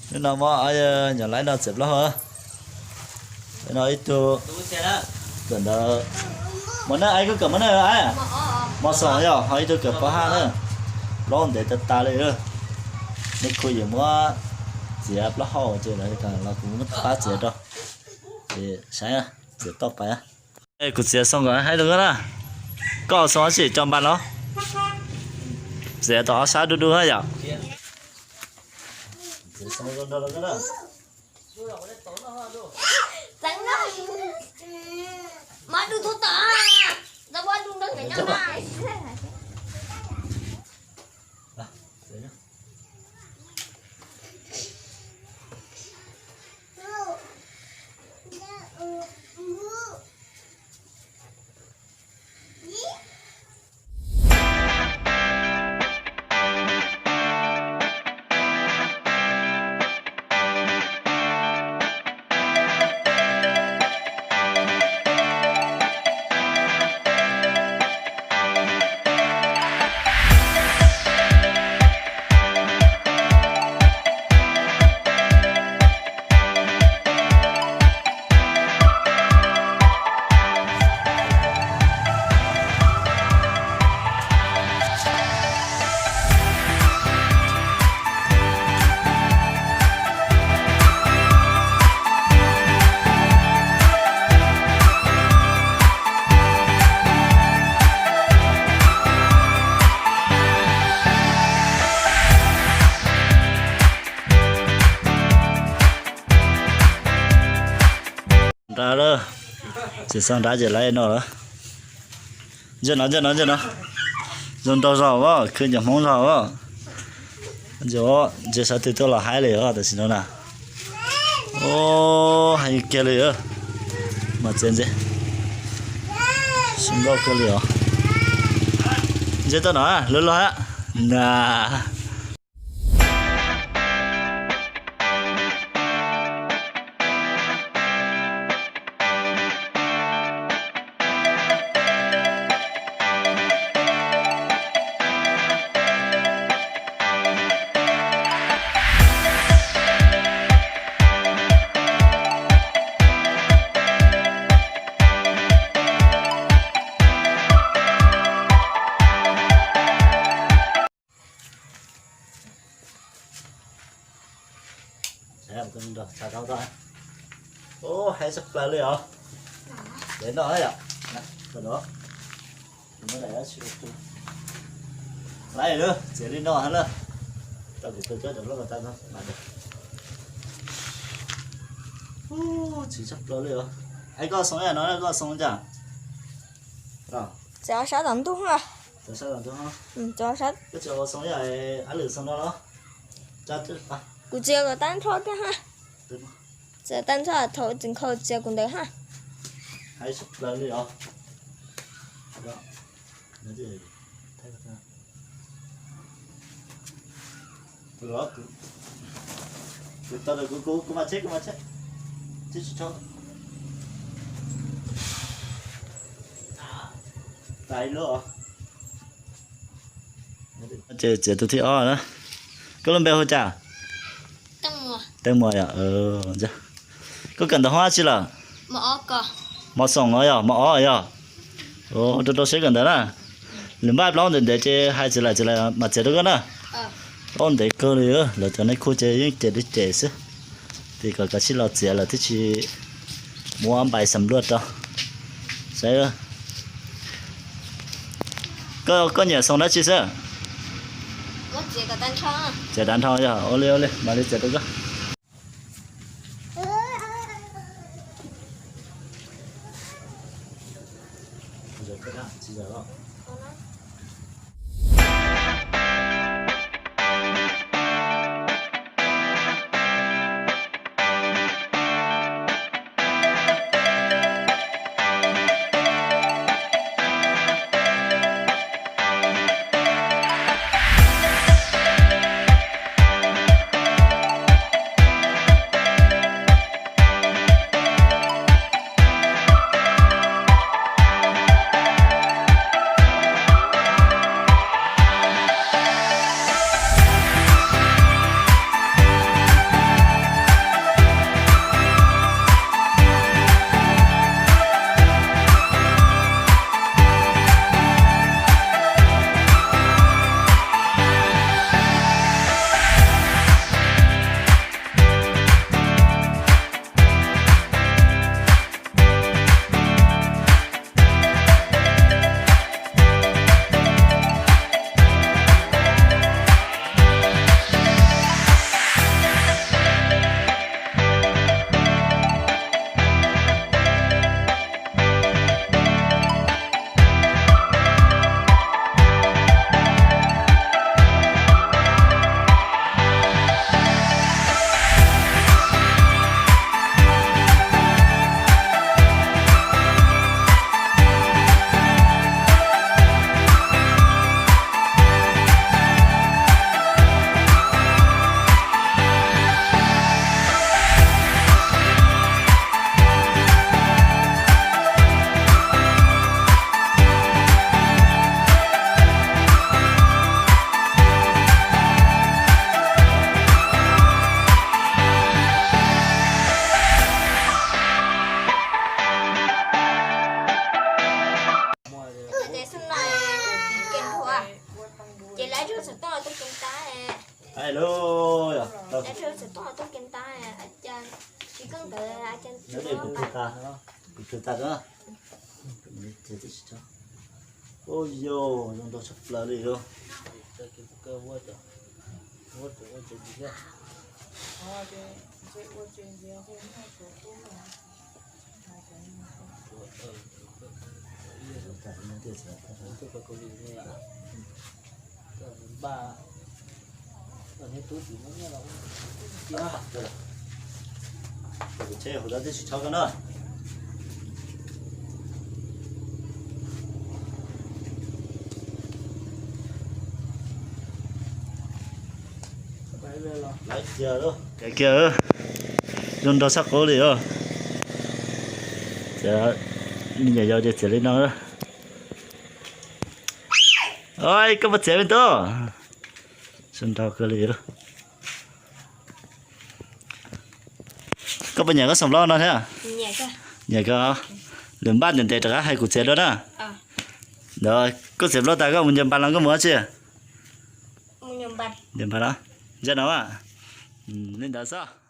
Hnub no muab nyuam laib no txiav plaub hau. No ib tug kawm ntawv, mos naj, koj kawm mos naj, mos xoom yog, ho ib tug kawm pov haj na. Plaub ntev tas tas li. Nej khu yuav muab txiav plaub hau ces lawv los kuv muab pab txiav rau. Ces saib txiav toj pais. Kuv txiav xoo kom haib rau koj na. Koj xoo tsis coj npaj no. Txiav tau ob sab du du na yom. Nrad lawm, tsis xav nrad ces lawv no lawm. Ntsia no, ntsia no, ntsia no. Zoo nraug zog os, khwv cov Hmoob zog os. Ntsia, ntsia sawv twg tuaj los haib li os tam sim no na. Haib kiag li. Mas txiav ntxiv, zoo nkauj kawg li os. Ntsia tau no, luag luag na. Ub, haib tshaj plaws li os. Ces no yom, no, txiav li no na. Tau kuv pw cov lub ko taw no. Ub, txiv tshaj plaws li os. Es koj xoo no koj xoo cas? Txiav sab tom ntug. Koj txiav xoo no los? Kuv txiav kom tag nrho kiag ha. Txiav tag nrho thaum txiv nkhaus txiav kuv ntawd ha. Haib tshaj plaws li os. Kuv tau, kuv, kuv mas tsheb, kuv mas tsheb. Tsis tso. Ces txiav tus thib ob na. Koj lub npe hu cas? Teej Muas yom. Koj kawm ntawv hoob dab tsi lawm? Mos xoom os yog, mos ob yog. Rau rau siab kawm ntawv na. Lwm npaj plaub ntev ntev ces hais txiav lawm txiav lawm mas txiav rau koj na. Plaub ntev kawg li, lawv cov nej khu ces yeej cem li cem xwb. Vim kom kav tsij los txiav lawm thiaj tsis muab npais xam luaj rau. Saib, koj nyiam xoo dab tsi xwb? Txiav tag nrho yog, ua li ua li mam li txiav rau koj. Ai lub, tsis koj ntawd, kuv tsis tas, ua yog zoo nraug tshaj plaws li os. Tsheb hauv tib si tshab koj na. Lawv kiag, zoo nraug tshaj qub li os. Me nyuam yaus ces txiav li no. Oi, koj puas txiav me tub? Zoo nraug kawg li. Koj puas nyiam koj xoom vlog no thiab? Nyiam koj, lwm npaj ntev ntev rov qab hais kuv txiav dua na. Koj txiav vlog tas koj mus ncaws npas los koj mus dab tsi? Ncaws npas los? Ntsia no, li ntawd xwb.